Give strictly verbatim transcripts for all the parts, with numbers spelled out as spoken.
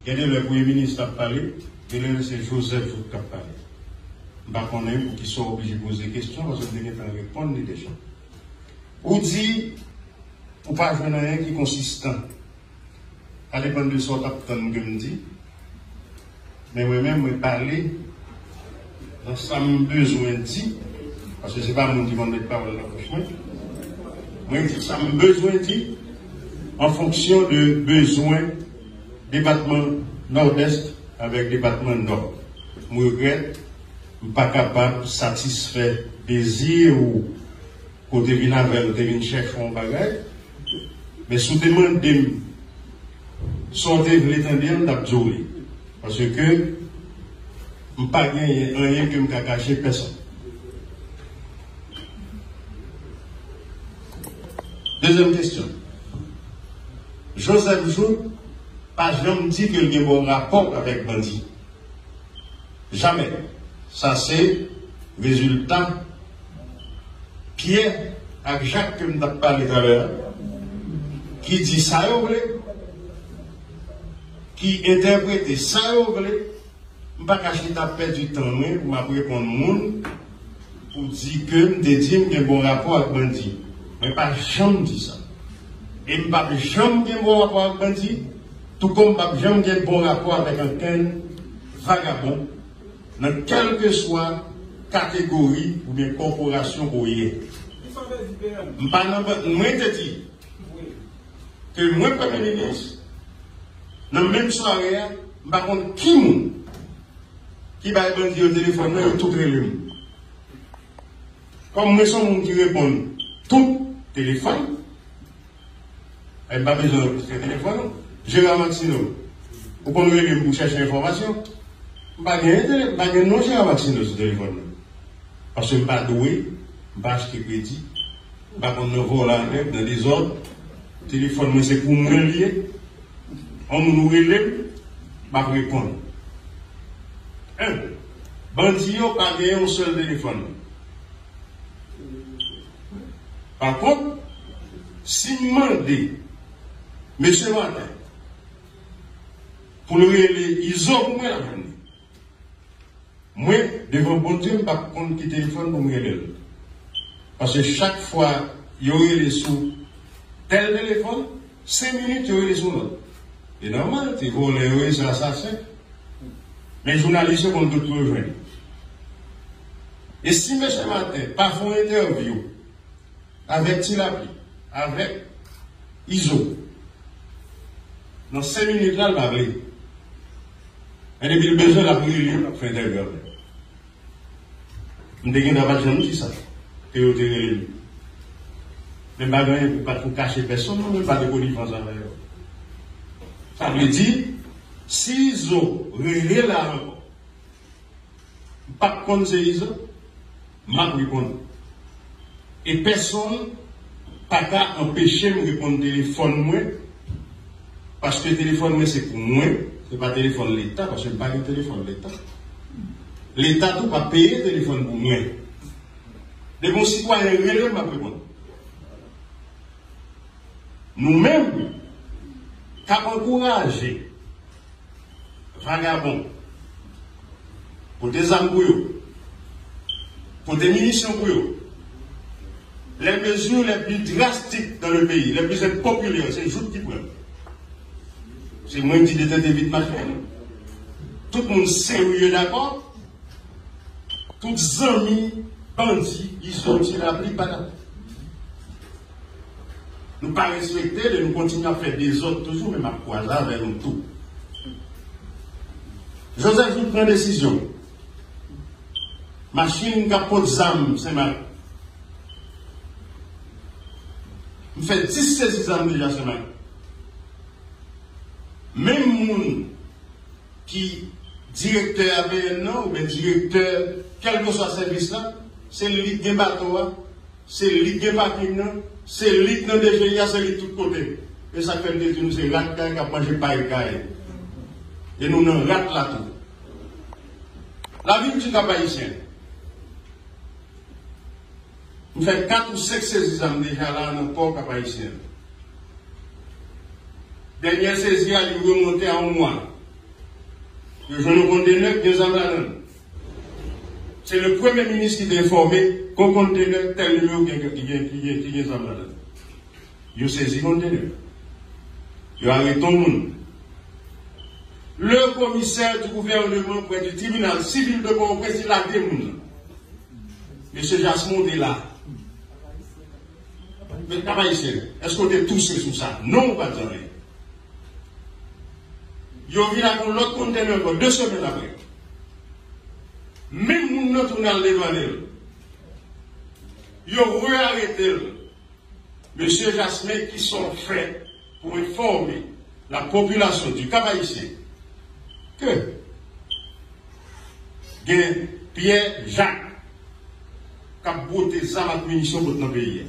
Gen de lè premye minis t ap pale, gen de lè se Joseph Jouthe k ap pale. M pa konnen poukisa w oblije poze kesyon, paske m te gentan reponn li deja. Ou di ou pa jwenn anyen ki konsistan. Sa depann de sa w t ap tann ke m di. Men mwen menm, mwen pale nan sa m bezwen di, paske se pa moun ki konn met pawòl nan bouch mwen. Mwen di sa m bezwen di an fonksyon de bezwen depatman Nòdès avèk depatman Nò. M regrèt, m pa kapab satisfè dezi ou. Kote vin avè l, te vin chèche yon bagay. Men si w te mande m sa w te vle tande a, m t ap di w li. Paske m pa genyen anyen ke m ka kache pèsonn. Dezyèm kesyon. Joseph Jouthe pa janm di ke l gen bon rapò avèk bandi. Jamè. Sa se rezilta Pyè ak Jak ke m t ap pale talè a, ki di sa yo vle, ki entèprete sa yo vle. M pa ka chita pèdi tan mwen pou m ap reponn moun pou di ke m te di m gen bon rapò ak bandi. Mwen pa janm di sa. E m p ap janm gen bon rapò ak bandi, tou kòm m p ap janm gen bon rapò avèk ankenn vagabon nan kèlkeswa kategori oubyen kòporasyon ke w ye. M pa nan ban-, mwen te di ke mwen premye minis, nan menm sware a, m pa konn ki moun ki bay bandi yo telefòn nan, yo tout rele m. Kòm mwen se yon moun ki reponn tout telefòn, e m pa bezwen anrejistre telefòn ou. Jera Maxino, ou konn rele m pou chèche enfòmasyon? M pa gen tele-, m pa gen non Jera Maxino sou telefòn nan. Paske m pa dwe, m pa achte kredi, m pa konn nan vòlè nèg, nan dezòd. Telefòn mwen se pou mwen li ye. Yon moun ou rele m, m ap reponn. En, bandi yo pa gen yon sèl telefòn. Pa kont, si m mande mesye Martin pou l rele Izo pou mwen, l ap jwenn li. Mwen, devan Bondye, m p ap konn ki telefòn pou m rele l. Paske chak fwa yo rele sou tèl telefòn, senk minit yo rele sou lòt. E nòmal, se vòlè yo ye, se asasen. Men jounalis yo konn tout yo jwenn. E si mesye Martin pa fè yon entèvyou avèk Ti Lapli, avèk Izo, nan senk minit la, l pa vle. Men depi l bezwen, l ap rele, l ap fè entèvyou avè l. M te gentan pa t janm di sa, ke yo te rele m. Men m pa gen anyen pou, pa t pou kache pèsonn, non, men m pa gen konivans avè yo. Sa vle di, si Izo rele la ankò, m p ap konn se Izo, m ap reponn. E pèsonn pa ka anpeche m reponn telefòn mwen, paske telefòn mwen se pou mwen, se pa telefòn Leta, paske m pa gen telefòn Leta. Leta tou pa peye telefòn pou mwen. Depi yon sitwayen rele m, m ap reponn. Nou menm k ap ankouraje vagabon, pote zam pou yo, pote minisyon pou yo. Les mesures les plus drastiques dans le pays, les plus impopulaires, se Jouthe ki pran. Se mwen ki detente vit mache. Tout moun serye dakò. Tout zanmi bandi, Izo, Ti Lapli, pa dakò. Nou pa respekte l e nou kontinye ap fè dezòd toujou, men m ap kwaze avè nou tou. Joseph Jouthe pran desizyon. Machin k ap pot zam Senmak. M fè dis sezi zam deja Senmak. Menm moun ki direktè A V N nan, oubyen direktè kèlkeswa sèvis la, se li k gen bato a, se li k gen pakin nan, se li k nan D G I a, se li k tout kote. E sa k fè m te di nou se rat kay k ap manje pay kay. E nou nan rat la tou. Lavi m di Kap Ayisyen. M fè kat ou senk sezi zam deja la nan pò Kap Ayisyen. Dènyè sezi a, li remonte a yon mwa. Yo jwenn yon kontenè ki gen zam ladan l. Se le premye minis ki te enfòme, gon kontenè tèl nimewo ki gen, ki gen, ki gen, ki gen zam ladan l. Yo sezi kontenè. Yo arete yon moun. Le commissaire du gouvernement près du tribunal civil de Port-au-Prince, li lage moun nan. Mesye Jasmin, ou te la. Men Kap Ayisyen, èske w te touse sou sa? Non, ou pa t anyen. Yo vin ak yon lòt kontenè ankò de semèn apre. Menm moun nan tounen al devan l. Yo rearete l. Mesye Jasmin, qui sont faits pour informer la population du Cap-Haïtien que gen Pierre Jacques k ap bwote zam ak minisyon pot nan peyi a.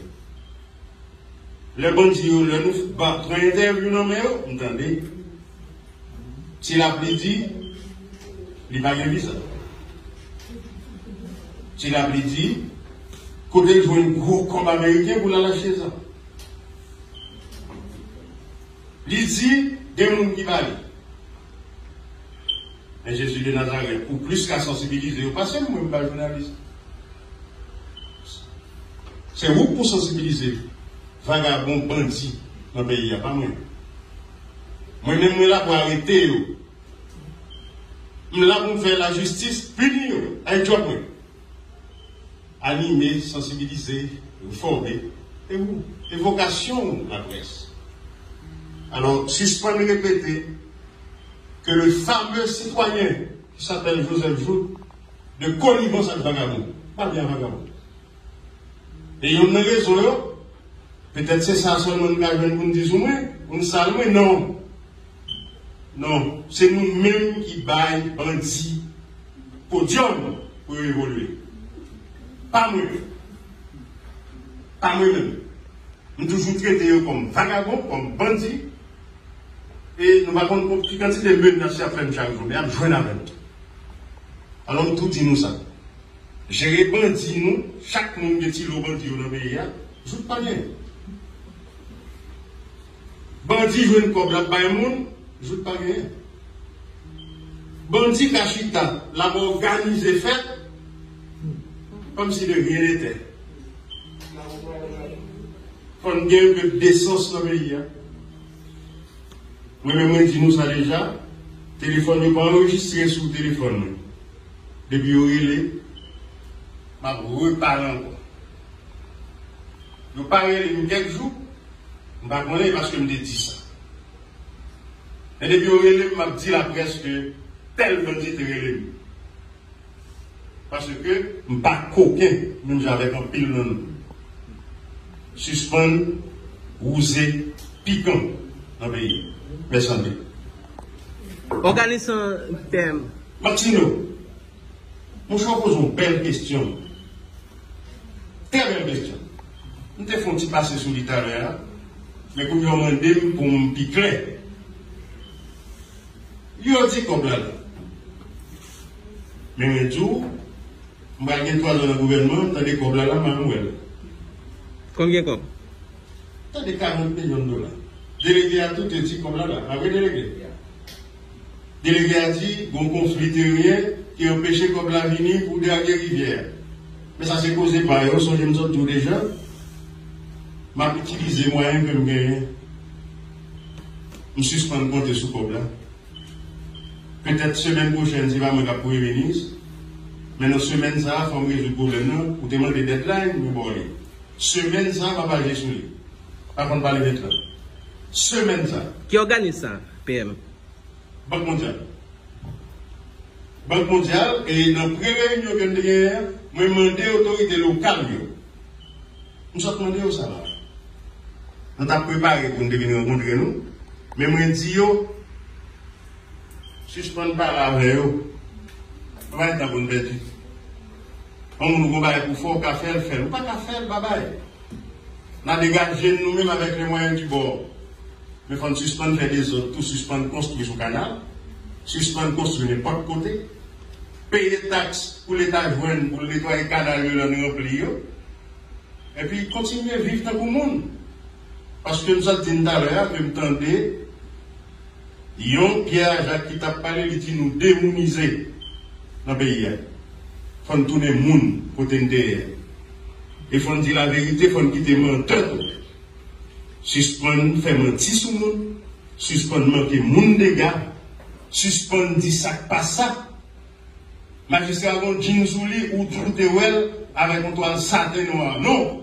Lè bandi yo, lè nou ba pran entèvyou nan men yo, m tande. Ti Lapli di, li pa gen viza. Ti Lapli di, kote l jwenn gwo kòb ameriken pou l al achte zam. Li di, gen moun ki ba li. Men Jezi de Nazarèt, ou plis ka sansibilize yo pase m, mwen m pa jounalis. Se ou k pou sansibilize vagabon, bandi nan peyi a, pa mwen. Mwen menm, mwen la pou arete yo. M la pou m fè lajistis pini yo. Ay djòb mwen. Anime, sansibilize, enfòme. E ou, e vokasyon ou, laprès. Alò, sispann repete ke le fameux citoyen qui s'appelle Joseph Jouthe de connivence ak vagabon. Pa byen vagabon. E youn nan rezon yo, petèt se sa sèlman n ka jwenn pou n di sou mwen, pou n sal mwen, non. Non, se nou menm ki bay bandi podyòm pou yo evolye. Pa mwen. Pa mwen menm. M toujou trete yo kòm vagabon, kòm bandi. E nou pa konn ki kantite menas y ap fè m chak jou, men y ap jwenn avè m. Alò, m tou di nou sa. Jere bandi nou, chak moun gen ti lo bandi yo nan peyi a, Jouthe pa genyen. Bandi jwenn kòb l ap bay moun, Jouthe pa genyen. Bandi ka chita, l ap òganize fèt, kòmsi de rien n'était. Fò n gen yon pe desans nan peyi a. Mwen menm, mwen di nou sa deja, telefòn yo pa anrejistre sou telefòn mwen. Depi yo rele, m ap repale ankò. Yo pa rele m kèk jou, m pa konnen paske m te di sa. Men depi yo rele m, m ap di laprès ke tèl bandi te rele m. Paske m pa koken, menm jan avèk anpil nan nou. Sispann wouze pikan nan peyi. Mèsi anpil. Òganisan P M. Maxino, monchè, w poze yon bèl kesyon. Trè bèl kesyon. M te fè yon ti pase sou li talè a, men kounye a w mande m pou m pi klè. Yo di kòb la la. Men mwen di w, m pral gen twa zan nan gouvènman, tande kòb la la, m a wè l. Konbyen kòb? Tande karant milyon dola. Delege a tou te di kòb la la. Pa vre, delege? Delege a di, gon konfli teryen ki anpeche kòb la vini pou drage rivyè a. Men sa se koze pa yo, sonje m sot di w deja. M ap itilize mwayen ke m genyen. M sispann konte sou kòb la. Petèt semèn pwochèn, se pa mwen k ap premye minis. Men nan semèn sa a, fò m rezoud pwoblèm nan. Ou te mande deadline, mwen ba w li. Semèn sa a, m ap aji sou li. Pa konn pale mentnan. Semèn sa a. Ki òganis sa, P M? Bank Mondyal. Bank Mondyal, e nan pre-reyinyon ke n te genyen an, mwen mande otorite lokal yo. M sot mande yo sa la. Nou t ap prepare pou n te vin rankontre nou, men mwen di yo, sispann pale avè yo. Nou pa gen tan pou n pèdi. Yon moun ou gon bagay pou fè, ou ka fè l, fè l. Ou pa ka fè l, babay. N a degaje n nou menm avèk les moyens du bord. Men fò n sispann fè dezòd tou, sispann konstwi sou kanal, sispann konstwi nenpòt kote, peye taks pou Leta jwenn pou l netwaye kanal yo lè n ranpli yo, epi kontinye viv tankou moun. Paske m sot di n talè a ke m tande Yon Pyè Ajak ki t ap pale, li di nou demounize nan peyi a. Fò n tounen moun kote n te ye a. E fò n di laverite, fò n kite mantè tou. Sispann fè manti sou moun, sispann manke moun dega, sispann di sa k pa sa. Majistra gen yon djin sou li, ou tou te wè l avèk yon twal saten nwa. Non!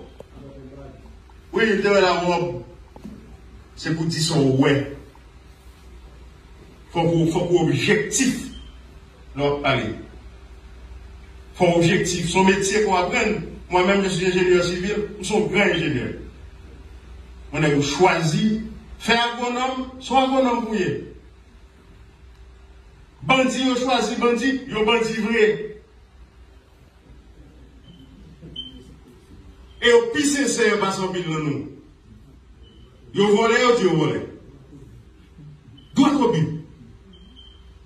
Wi, li te wè lawòb. Se pou di sa w wè. Fòk ou, fòk ou objektif lè w ap pale. Fò w objektif. Se yon metye ke w aprann. Mwen menm, je suis ingénieur civil, m se yon gran enjenyè. Mwen nèg yo chwazi fè agwonòm, se yon agwonòm pou w ye. Bandi yo chwazi bandi, yo bandi vre. E yo pi sensè pase anpil nan nou. Yo vòlè, yo di yo vòlè. Dwat o bi.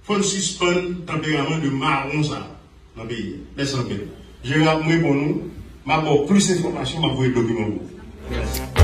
Fò n sispann tanperaman de mawon sa nan peyi a. Mèsi anpil. Jera ap reponn ou, m ap ba w plis enfòmasyon, m ap voye dokiman pou ou. Mèsi.